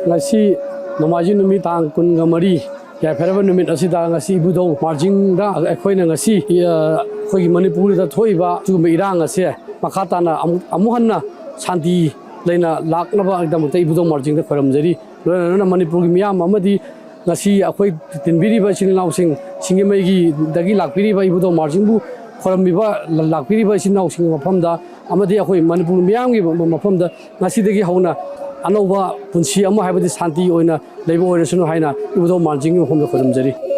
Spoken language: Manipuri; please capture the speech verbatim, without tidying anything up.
ꯉꯁꯤ ꯅꯣꯡꯃꯥꯏꯖꯤꯡ ꯅꯨꯃꯤꯠ ꯇꯥꯡ ꯀꯨꯟꯒ ꯃꯔꯤ, ꯌꯥꯏꯐꯔꯕ ꯅꯨꯃꯤꯠ ꯑꯁꯤꯗ ꯉꯁꯤ ꯏꯕꯨꯙꯧ ꯃꯥꯔꯖꯤꯡꯗ ꯑꯩꯈꯣꯏꯅ ꯉꯁꯤ, ꯑ, ꯑꯩꯈꯣꯏꯒꯤ ꯃꯅꯤꯄꯨꯔꯗ ꯊꯣꯛꯏꯕ ꯁꯤꯒꯨꯝꯕ ꯏꯔꯥꯡ ꯑꯁꯦ ꯃꯈꯥ ꯇꯥꯅ ꯑꯃꯨꯛ, ꯑꯃꯨꯛ ꯍꯟꯅ ꯁꯥꯟꯇꯤ ꯂꯩꯅ ꯂꯥꯛꯅꯕꯒꯤꯗꯃꯛꯇ ꯏꯕꯨꯙꯧ ꯃꯥꯔꯖꯤꯡꯗ ꯈꯣꯏꯔꯝꯖꯔꯤ꯫ ꯂꯣꯏꯅ ꯂꯣꯏꯅꯅ ꯃꯅꯤꯄꯨꯔꯒꯤ ꯃꯤꯌꯥꯝ ꯑꯃꯗꯤ ꯉꯁꯤ ꯑꯩꯈꯣꯏ ꯇꯤꯟꯕꯤꯔꯤꯕ ꯏꯆꯤꯜ ꯏꯅꯥꯎꯁꯤꯡ, ꯁꯤꯡꯖꯃꯩꯒꯤꯗꯒꯤ ꯂꯥꯛꯄꯤꯔꯤꯕ ꯏꯕꯨꯙꯧ ꯃꯥꯔꯖꯤꯡꯕꯨ ꯈꯣꯏꯔꯝꯕꯤꯕ ꯂꯥꯛꯄꯤꯔꯤꯕ ꯏꯆꯤꯜ ꯏꯅꯥꯎꯁꯤꯡꯒꯤ ꯃꯐꯝꯗ ꯑꯃꯗꯤ ꯑꯩꯈꯣꯏ ꯃꯅꯤꯄꯨꯔ ꯃꯤꯌꯥꯝꯒꯤ ꯃꯐꯝꯗ ꯉꯁꯤꯗꯒꯤ ꯍꯧꯅ ꯑꯅꯧꯕ ꯄꯨꯟꯁꯤ ꯑꯃ, ꯍꯥꯏꯕꯗꯤ ꯁꯥꯟꯇꯤ ꯑꯣꯏꯅ ꯂꯩꯕ ꯑꯣꯏꯔꯁꯅꯨ ꯍꯥꯏꯅ ꯏꯕꯨꯙꯧ ꯃꯥꯔꯖꯤꯡꯒꯤ ꯃꯐꯝꯗ ꯈꯣꯏꯔꯝꯖꯔꯤ꯫